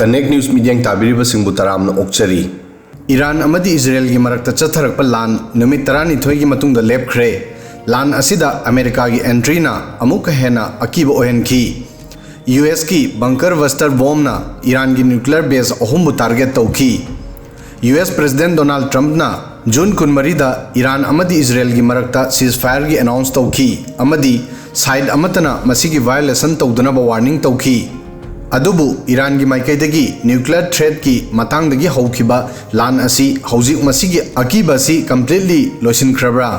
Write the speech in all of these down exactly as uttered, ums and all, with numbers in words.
Connect News ꯃꯤꯠꯌꯦꯡ ꯇꯥꯕꯤꯔꯤꯕꯁꯤꯡꯕꯨ ꯇꯔꯥꯝꯅ ꯑꯣꯛꯆꯔꯤ꯫ Iran ꯑꯃꯗꯤ ꯏꯖꯔꯦꯜꯒꯤ ꯃꯔꯛꯇ ꯆꯠꯊꯔꯛꯄ ꯂꯥꯟ ꯅꯨꯃꯤꯠ ꯇꯔꯥꯅꯤꯊꯣꯏꯒꯤ ꯃꯇꯨꯡꯗ ꯂꯦꯞꯈ꯭ꯔꯦ꯫ ꯂꯥꯟ ꯑꯁꯤꯗ ꯑꯃꯦꯔꯤꯀꯥꯒꯤ ꯑꯦꯟꯇ꯭ꯔꯤꯅ ꯑꯃꯨꯛꯀ ꯍꯦꯟꯅ ꯑꯀꯤꯕ ꯑꯣꯏꯍꯟꯈꯤ꯫ ꯌꯨ ꯑꯦꯁꯀꯤ ꯕꯪꯀꯔ ꯕꯁꯇꯔ ꯕꯣꯝꯅ ꯏꯔꯥꯟꯒꯤ ꯅ꯭ꯌꯨꯀ꯭ꯂꯤꯌꯔ ꯕꯦꯁ ꯑꯍꯨꯝꯕꯨ ꯇꯥꯔꯒꯦꯠ ꯇꯧꯈꯤ꯫ ꯌꯨ ꯑꯦꯁ ꯄ꯭ꯔꯦꯁꯤꯗꯦꯟꯠ ꯗꯣꯅꯥꯜꯗ ꯇ꯭ꯔꯝꯞꯅ ꯖꯨꯟ ꯀꯨꯟꯃꯔꯤꯗ ꯏꯔꯥꯟ ꯑꯃꯗꯤ ꯏꯖꯔꯦꯜꯒꯤ ꯃꯔꯛꯇ ꯁꯤꯖꯐꯥꯌꯔꯒꯤ ꯑꯦꯅꯥꯎꯟꯁ ꯇꯧꯈꯤ ꯑꯃꯗꯤ ꯁꯥꯏꯠ ꯑꯃꯠꯇꯅ ꯃꯁꯤꯒꯤ ꯚꯥꯏꯑꯣꯂꯦꯁꯟ ꯇꯧꯗꯅꯕ ꯋꯥꯔꯅꯤꯡ ꯇꯧꯈꯤ꯫ ꯑꯗꯨꯕꯨ ꯏꯔꯥꯟꯒꯤ ꯃꯥꯏꯀꯩꯗꯒꯤ ꯅ꯭ꯌꯨꯀ꯭ꯂꯤꯌꯔ ꯊ꯭ꯔꯦꯠꯀꯤ ꯃꯇꯥꯡꯗꯒꯤ ꯍꯧꯈꯤꯕ ꯂꯥꯟ ꯑꯁꯤ ꯍꯧꯖꯤꯛ ꯃꯁꯤꯒꯤ ꯑꯀꯤꯕ ꯑꯁꯤ ꯀꯝꯄ꯭ꯂꯤꯠꯂꯤ ꯂꯣꯏꯁꯤꯟꯈ꯭ꯔꯕ꯭ꯔꯥ?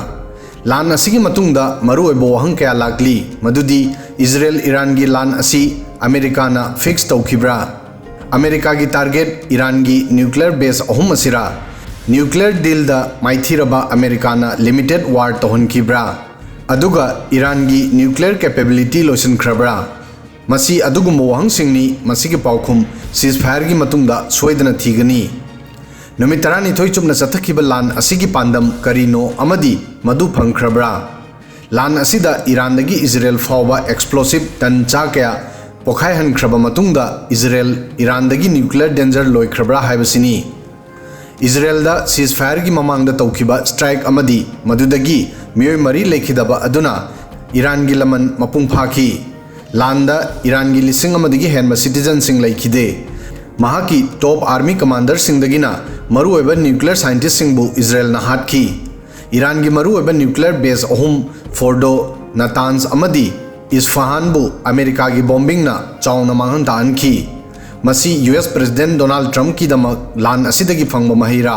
ꯂꯥꯟ ꯑꯁꯤꯒꯤ ꯃꯇꯨꯡꯗ ꯃꯔꯨꯑꯣꯏꯕ ꯋꯥꯍꯪ ꯀꯌꯥ ꯂꯥꯛꯂꯤ, ꯃꯗꯨꯗꯤ ꯏꯖꯔꯦꯜ ꯏꯔꯥꯟꯒꯤ ꯂꯥꯟ ꯑꯁꯤ ꯑꯃꯦꯔꯤꯀꯥꯅ ꯐꯤꯛꯁ ꯇꯧꯈꯤꯕ꯭ꯔꯥ? ꯑꯃꯦꯔꯤꯀꯥꯒꯤ ꯇꯥꯔꯒꯦꯠ ꯏꯔꯥꯟꯒꯤ ꯅ꯭ꯌꯨꯀ꯭ꯂꯤꯌꯔ ꯕꯦꯁ ꯑꯍꯨꯝ ꯑꯁꯤꯔꯥ? ꯅ꯭ꯌꯨꯀ꯭ꯂꯤꯌꯔ ꯗꯤꯜꯗ ꯃꯥꯏꯊꯤꯔꯕ ꯑꯃꯦꯔꯤꯀꯥꯅ ꯂꯤꯃꯤꯇꯦꯗ ꯋꯥꯔ ꯇꯧꯍꯟꯈꯤꯕ꯭ꯔꯥ? ꯑꯗꯨꯒ ꯏꯔꯥꯟꯒꯤ ꯅ꯭ꯌꯨꯀ꯭ꯂꯤꯌꯔ ꯀꯦꯄꯦꯕꯤꯂꯤꯇꯤ ꯂꯣꯏꯁꯤꯟꯈ꯭ꯔꯕ꯭ꯔꯥ? ꯃꯁꯤ ꯑꯗꯨꯒꯨꯝꯕ ꯋꯥꯍꯪꯁꯤꯡꯅꯤ꯫ ꯃꯁꯤꯒꯤ ꯄꯥꯎꯈꯨꯝ ꯁꯤꯖꯐꯥꯌꯔꯒꯤ ꯃꯇꯨꯡꯗ ꯁꯣꯏꯗꯅ ꯊꯤꯒꯅꯤ꯫ ꯅꯨꯃꯤꯠ ꯇꯔꯥꯅꯤꯊꯣꯏ ꯆꯨꯞꯅ ꯆꯠꯊꯈꯤꯕ ꯂꯥꯟ ꯑꯁꯤꯒꯤ ꯄꯥꯟꯗꯝ ꯀꯔꯤꯅꯣ ꯑꯃꯗꯤ ꯃꯗꯨ ꯐꯪꯈ꯭ꯔꯕ꯭ꯔꯥ? ꯂꯥꯟ ꯑꯁꯤꯗ ꯏꯔꯥꯟꯗꯒꯤ ꯏꯖꯔꯦꯜ ꯐꯥꯎꯕ ꯑꯦꯛꯁꯄ꯭ꯂꯣꯁꯤꯚ ꯇꯟ ꯆꯥ ꯀꯌꯥ ꯄꯣꯈꯥꯏꯍꯟꯈ꯭ꯔꯕ ꯃꯇꯨꯡꯗ ꯏꯖꯔꯦꯜ ꯏꯔꯥꯟꯗꯒꯤ ꯅ꯭ꯌꯨꯀ꯭ꯂꯤꯌꯔ ꯗꯦꯟꯖꯔ ꯂꯣꯏꯈ꯭ꯔꯕ꯭ꯔꯥ ꯍꯥꯏꯕꯁꯤꯅꯤ꯫ ꯏꯖꯔꯦꯜꯗ ꯁꯤꯖꯐꯥꯌꯔꯒꯤ ꯃꯃꯥꯡꯗ ꯇꯧꯈꯤꯕ ꯁ꯭ꯇ꯭ꯔꯥꯏꯛ ꯑꯃꯗꯤ ꯃꯗꯨꯗꯒꯤ ꯃꯤꯑꯣꯏ ꯃꯔꯤ ꯂꯩꯈꯤꯗꯕ ꯑꯗꯨꯅ ꯏꯔꯥꯟꯒꯤ ꯂꯃꯟ ꯃꯄꯨꯡ ꯐꯥꯈꯤ꯫ ꯂꯥꯟꯗ ꯏꯔꯥꯟꯒꯤ ꯂꯤꯁꯤꯡ ꯑꯃꯗꯒꯤ ꯍꯦꯟꯕ ꯁꯤꯇꯤꯖꯟꯁꯤꯡ ꯂꯩꯈꯤꯗꯦ꯫ ꯃꯍꯥꯛꯀꯤ ꯇꯣꯞ ꯑꯥꯔꯃꯤ ꯀꯃꯥꯟꯗꯔꯁꯤꯡꯗꯒꯤꯅ ꯃꯔꯨꯑꯣꯏꯕ ꯅ꯭ꯌꯨꯀ꯭ꯂꯤꯌꯔ ꯁꯥꯏꯟꯇꯤꯁꯁꯤꯡꯕꯨ ꯏꯖꯔꯦꯜꯅ ꯍꯥꯠꯈꯤ꯫ ꯏꯔꯥꯟꯒꯤ ꯃꯔꯨꯑꯣꯏꯕ ꯅ꯭ꯌꯨꯀ꯭ꯂꯤꯌꯔ ꯕꯦꯁ ꯑꯍꯨꯝ, ꯐꯣꯔꯗꯣ, ꯅꯥꯇꯥꯟꯖ ꯑꯃꯗꯤ ꯏꯁꯐꯥꯍꯥꯟꯕꯨ ꯑꯃꯦꯔꯤꯀꯥꯒꯤ ꯕꯣꯝꯕꯤꯡꯅ ꯆꯥꯎꯅ ꯃꯥꯡꯍꯟ ꯇꯥꯛꯍꯟꯈꯤ꯫ ꯃꯁꯤ ꯌꯨ ꯑꯦꯁ ꯄ꯭ꯔꯦꯁꯤꯗꯦꯟꯠ ꯗꯣꯅꯥꯜꯗ ꯇ꯭ꯔꯝꯞꯀꯤꯗꯃꯛ ꯂꯥꯟ ꯑꯁꯤꯗꯒꯤ ꯐꯪꯕ ꯃꯍꯩꯔꯥ?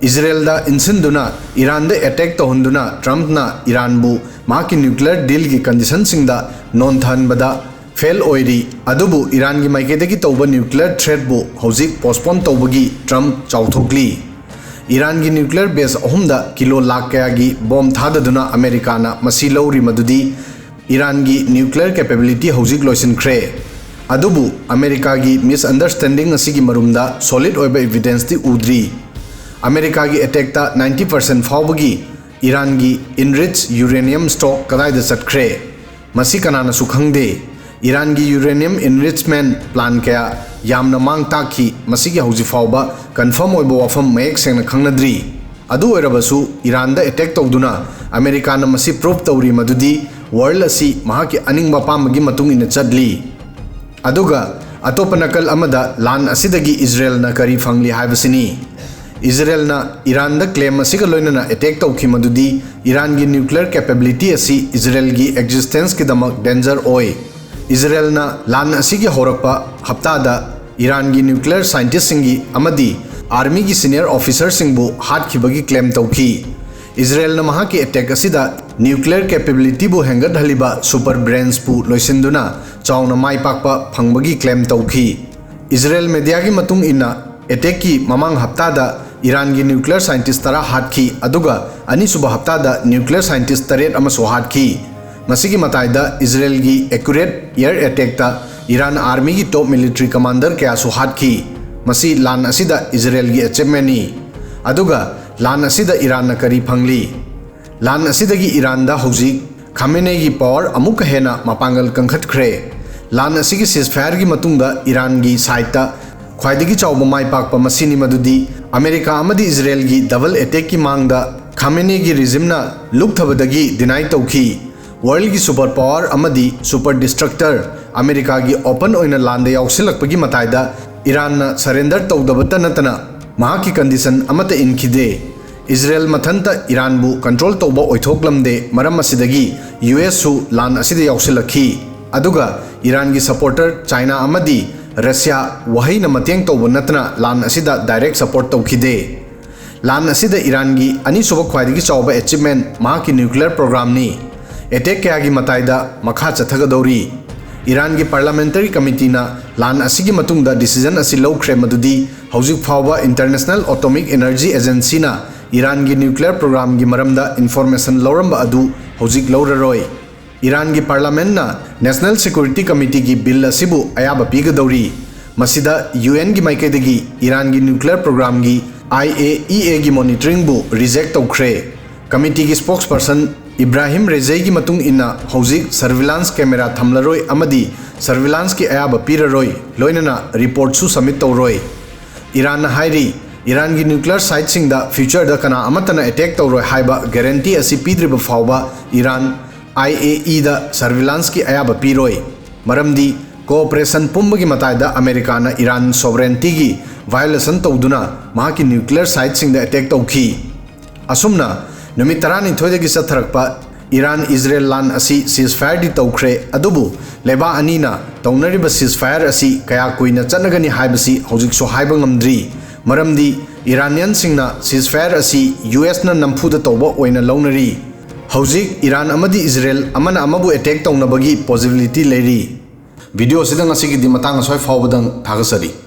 ꯏꯖꯔꯦꯜꯗ ꯏꯟꯁꯤꯟꯗꯨꯅ ꯏꯔꯥꯟꯗ ꯑꯦꯇꯦꯛ ꯇꯧꯍꯟꯗꯨꯅ ꯇ꯭ꯔꯝꯞꯅ ꯏꯔꯥꯟꯕꯨ ꯃꯍꯥꯛꯀꯤ ꯅ꯭ꯌꯨꯀ꯭ꯂꯤꯌꯔ ꯗꯤꯜꯒꯤ ꯀꯟꯗꯤꯁꯟꯁꯤꯡꯗ ꯅꯣꯟꯊꯍꯟꯕꯗ ꯐꯦꯜ ꯑꯣꯏꯔꯤ, ꯑꯗꯨꯕꯨ ꯏꯔꯥꯟꯒꯤ ꯃꯥꯏꯀꯩꯗꯒꯤ ꯇꯧꯕ ꯅ꯭ꯌꯨꯀ꯭ꯂꯤꯌꯔ ꯊ꯭ꯔꯦꯠꯄꯨ ꯍꯧꯖꯤꯛ ꯄꯣꯁꯄꯣꯟ ꯇꯧꯕꯒꯤ ꯇ꯭ꯔꯝꯞ ꯆꯥꯎꯊꯣꯛꯂꯤ꯫ ꯏꯔꯥꯟꯒꯤ ꯅ꯭ꯌꯨꯀ꯭ꯂꯤꯌꯔ ꯕꯦꯁ ꯑꯍꯨꯝꯗ ꯀꯤꯂꯣ ꯂꯥꯈ ꯀꯌꯥꯒꯤ ꯕꯣꯝ ꯊꯥꯗꯗꯨꯅ ꯑꯃꯦꯔꯤꯀꯥꯅ ꯃꯁꯤ ꯂꯧꯔꯤ, ꯃꯗꯨꯗꯤ ꯏꯔꯥꯟꯒꯤ ꯅ꯭ꯌꯨꯀ꯭ꯂꯤꯌꯔ ꯀꯦꯄꯦꯕꯤꯂꯤꯇꯤ ꯍꯧꯖꯤꯛ ꯂꯣꯏꯁꯤꯟꯈ꯭ꯔꯦ꯫ ꯑꯗꯨꯕꯨ ꯑꯃꯦꯔꯤꯀꯥꯒꯤ ꯃꯤꯁꯑꯟꯗꯔꯁ꯭ꯇꯦꯟꯗꯤꯡ ꯑꯁꯤꯒꯤ ꯃꯔꯨꯝꯗ ꯁꯣꯂꯤꯗ ꯑꯣꯏꯕ ꯏꯚꯤꯗꯦꯟꯁꯇꯤ ꯎꯗ꯭ꯔꯤ꯫ ꯑꯃꯦꯔꯤꯀꯥꯒꯤ ꯑꯦꯇꯦꯛꯇ ꯅꯥꯏꯟꯇꯤ ꯄꯔꯁꯦꯟꯠ ꯐꯥꯎꯕꯒꯤ ꯏꯔꯥꯟꯒꯤ ꯏꯟꯔꯤꯆ ꯌꯨꯔꯦꯅꯤꯌꯝ ꯁ꯭ꯇꯣꯛ ꯀꯗꯥꯏꯗ ꯆꯠꯈ꯭ꯔꯦ? ꯃꯁꯤ ꯀꯅꯥꯅꯁꯨ ꯈꯪꯗꯦ꯫ ꯏꯔꯥꯟꯒꯤ uranium enrichment plant ꯀꯌꯥ ꯌꯥꯝꯅ ꯃꯥꯡ ꯇꯥꯛꯈꯤ꯫ ꯃꯁꯤꯒꯤ ꯍꯧꯖꯤꯛ ꯐꯥꯎꯕ confirm ꯑꯣꯏꯕ ꯋꯥꯐꯝ ꯃꯌꯦꯛ ꯁꯦꯡꯅ ꯈꯪꯅꯗ꯭ꯔꯤ꯫ ꯑꯗꯨ ꯑꯣꯏꯔꯕꯁꯨ, ꯏꯔꯥꯟꯗ attack ꯇꯧꯗꯨꯅ ꯑꯃꯦꯔꯤꯀꯥꯅ ꯃꯁꯤ prove ꯇꯧꯔꯤ ꯃꯗꯨꯗꯤ world ꯑꯁꯤ ꯃꯍꯥꯛꯀꯤ ꯑꯅꯤꯡꯕ ꯑꯄꯥꯝꯕꯒꯤ ꯃꯇꯨꯡ ꯏꯟꯅ ꯆꯠꯂꯤ꯫ ꯑꯗꯨꯒ ꯑꯇꯣꯞꯄ ꯅꯥꯀꯜ ꯑꯃꯗ, ꯂꯥꯟ ꯑꯁꯤꯗꯒꯤ ꯏꯖꯔꯦꯜꯅ ꯀꯔꯤ ꯐꯪꯂꯤ ꯍꯥꯏꯕꯁꯤꯅꯤ꯫ ꯏꯖꯔꯦꯜꯅ ꯏꯔꯥꯟꯗ claim ꯑꯁꯤꯒ ꯂꯣꯏꯅꯅ attack ꯇꯧꯈꯤ ꯃꯗꯨꯗꯤ ꯏꯔꯥꯟꯒꯤ nuclear capability ꯑꯁꯤ ꯏꯖꯔꯦꯜꯒꯤ existence ꯀꯤꯗꯃꯛ danger ꯑꯣꯏ꯫ ꯏꯖꯔꯦꯜꯅ ꯂꯥꯟ ꯑꯁꯤꯒꯤ ꯍꯧꯔꯛꯄ ꯍꯞꯇꯥꯗ ꯏꯔꯥꯟꯒꯤ nuclear scientist ꯁꯤꯡꯒꯤ ꯑꯃꯗꯤ army ꯒꯤ senior officer ꯁꯤꯡꯕꯨ ꯍꯥꯠꯈꯤꯕꯒꯤ claim ꯇꯧꯈꯤ꯫ ꯏꯖꯔꯦꯜꯅ ꯃꯍꯥꯛꯀꯤ attack ꯑꯁꯤꯗ nuclear capability ꯕꯨ ꯍꯦꯟꯒꯠꯍꯜꯂꯤꯕ super brains ꯄꯨ ꯂꯣꯏꯁꯤꯟꯗꯨꯅ ꯆꯥꯎꯅ ꯃꯥꯏ ꯄꯥꯛꯄ ꯐꯪꯕꯒꯤ claim ꯇꯧꯈꯤ꯫ ꯏꯖꯔꯦꯜ media ꯒꯤ ꯃꯇꯨꯡ ꯏꯟꯅ, attack ꯀꯤ ꯃꯃꯥꯡ ꯍꯞꯇꯥꯗ ꯏꯔꯥꯟꯒꯤ nuclear scientist ꯇꯔꯥ ꯍꯥꯠꯈꯤ, ꯑꯗꯨꯒ ꯑꯅꯤꯁꯨꯕ ꯍꯞꯇꯥꯗ nuclear scientist ꯇꯔꯦꯠ ꯑꯃꯁꯨ ꯍꯥꯠꯈꯤ꯫ ꯃꯁꯤꯒꯤ ꯃꯇꯥꯏꯗ ꯏꯖꯔꯦꯜꯒꯤ accurate air attack ꯇ ꯏꯔꯥꯟ army ꯒꯤ top military commander ꯀꯌꯥꯁꯨ ꯍꯥꯠꯈꯤ꯫ ꯃꯁꯤ ꯂꯥꯟ ꯑꯁꯤꯗ ꯏꯖꯔꯦꯜꯒꯤ achievement ꯅꯤ꯫ ꯑꯗꯨꯒ ꯂꯥꯟ ꯑꯁꯤꯗ ꯏꯔꯥꯟꯅ ꯀꯔꯤ ꯐꯪꯂꯤ? ꯂꯥꯟ ꯑꯁꯤꯗꯒꯤ ꯏꯔꯥꯟꯗ ꯍꯧꯖꯤꯛ ꯈꯥꯃꯦꯅꯦꯒꯤ power ꯑꯃꯨꯛꯀ ꯍꯦꯟꯅ ꯃꯄꯥꯡꯒꯜ ꯀꯟꯈꯠꯈ꯭ꯔꯦ꯫ ꯂꯥꯟ ꯑꯁꯤꯒꯤ ceasefire ꯒꯤ ꯃꯇꯨꯡꯗ ꯏꯔꯥꯟꯒꯤ side ꯇ ꯈ꯭ꯋꯥꯏꯗꯒꯤ ꯆꯥꯎꯕ ꯃꯥꯏ ꯄꯥꯛꯄ ꯃꯁꯤꯅꯤ, ꯃꯗꯨꯗꯤ ꯑꯃꯦꯔꯤꯀꯥ ꯑꯃꯗꯤ ꯏꯖꯔꯦꯜꯒꯤ double attack ꯀꯤ ꯃꯥꯡꯗ ꯈꯥꯃꯦꯅꯦꯒꯤ regime ꯅ ꯂꯨꯞꯊꯕꯗꯒꯤ deny ꯇꯧꯈꯤ꯫ World ꯒꯤ super power ꯑꯃꯗꯤ super destructor ꯑꯃꯦꯔꯤꯀꯥꯒꯤ open ꯑꯣꯏꯅ ꯂꯥꯟꯗ ꯌꯥꯎꯁꯤꯜꯂꯛꯄꯒꯤ ꯃꯇꯥꯏꯗ ꯏꯔꯥꯟꯅ surrender ꯇꯧꯗꯕꯇ ꯅꯠꯇꯅ ꯃꯍꯥꯛꯀꯤ condition ꯑꯃꯠꯇ ꯏꯟꯈꯤꯗꯦ꯫ ꯏꯖꯔꯦꯜ ꯃꯊꯟꯇ ꯏꯔꯥꯟꯕꯨ control ꯇꯧꯕ ꯑꯣꯏꯊꯣꯛꯂꯝꯗꯦ, ꯃꯔꯝ ꯑꯁꯤꯗꯒꯤ U S ꯁꯨ ꯂꯥꯟ ꯑꯁꯤꯗ ꯌꯥꯎꯁꯤꯜꯂꯛꯈꯤ꯫ ꯑꯗꯨꯒ ꯏꯔꯥꯟꯒꯤ supporter ꯆꯥꯏꯅꯥ ꯑꯃꯗꯤ ꯔꯁꯤꯌꯥ ꯋꯥꯍꯩꯅ ꯃꯇꯦꯡ ꯇꯧꯕ ꯅꯠꯇꯅ ꯂꯥꯟ ꯑꯁꯤꯗ direct support ꯇꯧꯈꯤꯗꯦ꯫ ꯂꯥꯟ ꯑꯁꯤꯗ ꯏꯔꯥꯟꯒꯤ ꯑꯅꯤꯁꯨꯕ ꯈ꯭ꯋꯥꯏꯗꯒꯤ ꯆꯥꯎꯕ achievement ꯃꯍꯥꯛꯀꯤ nuclear program ꯅꯤ꯫ Attack ꯀꯌꯥꯒꯤ ꯃꯇꯥꯏꯗ ꯃꯈꯥ ꯆꯠꯊꯒꯗꯧꯔꯤ꯫ ꯏꯔꯥꯟꯒꯤ parliamentary committee ꯅ ꯂꯥꯟ ꯑꯁꯤꯒꯤ ꯃꯇꯨꯡꯗ decision ꯑꯁꯤ ꯂꯧꯈ꯭ꯔꯦ ꯃꯗꯨꯗꯤ ꯍꯧꯖꯤꯛ ꯐꯥꯎꯕ International Atomic Energy Agency ꯅ ꯏꯔꯥꯟꯒꯤ nuclear program ꯒꯤ ꯃꯔꯝꯗ information ꯂꯧꯔꯝꯕ ꯑꯗꯨ ꯍꯧꯖꯤꯛ ꯂꯧꯔꯔꯣꯏ꯫ ꯏꯔꯥꯟꯒꯤ parliament ꯅ National Security Committee ꯒꯤ bill ꯑꯁꯤꯕꯨ ꯑꯌꯥꯕ ꯄꯤꯒꯗꯧꯔꯤ꯫ ꯃꯁꯤꯗ U N ꯒꯤ ꯃꯥꯏꯀꯩꯗꯒꯤ ꯏꯔꯥꯟꯒꯤ nuclear program ꯒꯤ I A E A ꯒꯤ monitoring ꯕꯨ reject ꯇꯧꯈ꯭ꯔꯦ꯫ Committee ꯒꯤ spokesperson ꯏꯕ꯭ꯔꯥꯍꯤꯝ ꯔꯦꯖꯩꯒꯤ ꯃꯇꯨꯡ ꯏꯟꯅ, ꯍꯧꯖꯤꯛ ꯁꯔꯚꯤꯂꯥꯟꯁ ꯀꯦꯃꯦꯔꯥ ꯊꯝꯂꯔꯣꯏ ꯑꯃꯗꯤ ꯁꯔꯚꯤꯂꯥꯟꯁꯀꯤ ꯑꯌꯥꯕ ꯄꯤꯔꯔꯣꯏ, ꯂꯣꯏꯅꯅ ꯔꯤꯄꯣꯔꯠꯁꯨ ꯁꯕꯃꯤꯠ ꯇꯧꯔꯣꯏ꯫ ꯏꯔꯥꯟꯅ ꯍꯥꯏꯔꯤ, ꯏꯔꯥꯟꯒꯤ ꯅ꯭ꯌꯨꯀ꯭ꯂꯤꯌꯔ ꯁꯥꯏꯠꯁꯤꯡꯗ ꯐ꯭ꯌꯨꯆꯔꯗ ꯀꯅꯥ ꯑꯃꯠꯇꯅ ꯑꯦꯇꯦꯛ ꯇꯧꯔꯣꯏ ꯍꯥꯏꯕ ꯒꯦꯔꯦꯟꯇꯤ ꯑꯁꯤ ꯄꯤꯗ꯭ꯔꯤꯕ ꯐꯥꯎꯕ ꯏꯔꯥꯟ IAEꯗ ꯁꯔꯚꯤꯂꯥꯟꯁꯀꯤ ꯑꯌꯥꯕ ꯄꯤꯔꯣꯏ꯫ ꯃꯔꯝꯗꯤ ꯀꯣꯑꯣꯄꯔꯦꯁꯟ ꯄꯨꯝꯕꯒꯤ ꯃꯇꯥꯏꯗ ꯑꯃꯦꯔꯤꯀꯥꯅ ꯏꯔꯥꯟ ꯁꯣꯚꯔꯦꯟꯇꯤꯒꯤ ꯚꯥꯏꯑꯣꯂꯦꯁꯟ ꯇꯧꯗꯨꯅ ꯃꯍꯥꯛꯀꯤ ꯅ꯭ꯌꯨꯀ꯭ꯂꯤꯌꯔ ꯁꯥꯏꯠꯁꯤꯡꯗ ꯑꯦꯇꯦꯛ ꯇꯧꯈꯤ꯫ ꯑꯁꯨꯝꯅ ꯅꯨꯃꯤꯠ ꯇꯔꯥꯅꯤꯊꯣꯏꯗꯒꯤ ꯆꯠꯊꯔꯛꯄ ꯏꯔꯥꯟ ꯏꯖꯔꯦꯜ ꯂꯥꯟ ꯑꯁꯤ ꯁꯤꯖꯐꯥꯌꯔꯗꯤ ꯇꯧꯈ꯭ꯔꯦ, ꯑꯗꯨꯕꯨ ꯂꯩꯕꯥꯛ ꯑꯅꯤꯅ ꯇꯧꯅꯔꯤꯕ ꯁꯤꯖꯐꯥꯌꯔ ꯑꯁꯤ ꯀꯌꯥ ꯀꯨꯏꯅ ꯆꯠꯅꯒꯅꯤ ꯍꯥꯏꯕꯁꯤ ꯍꯧꯖꯤꯛꯁꯨ ꯍꯥꯏꯕ ꯉꯝꯗ꯭ꯔꯤ꯫ ꯃꯔꯝꯗꯤ ꯏꯔꯥꯅꯤꯌꯟꯁꯤꯡꯅ ꯁꯤꯖꯐꯥꯌꯔ ꯑꯁꯤ USꯅ ꯅꯝꯐꯨꯗ ꯇꯧꯕ ꯑꯣꯏꯅ ꯂꯧꯅꯔꯤ꯫ ꯍꯧꯖꯤꯛ ꯏꯔꯥꯟ ꯑꯃꯗꯤ ꯏꯖꯔꯦꯜ ꯑꯃꯅ ꯑꯃꯕꯨ ꯑꯦꯇꯦꯛ ꯇꯧꯅꯕꯒꯤ ꯄꯣꯁꯤꯕꯤꯂꯤꯇꯤ ꯂꯩꯔꯤ꯫ ꯚꯤꯗꯤꯑꯣ ꯑꯁꯤꯗ ꯉꯁꯤꯒꯤꯗꯤ ꯃꯇꯥꯡ ꯑꯁ꯭ꯋꯥꯏ ꯐꯥꯎꯕꯗꯪ꯫ ꯊꯥꯒꯠꯆꯔꯤ꯫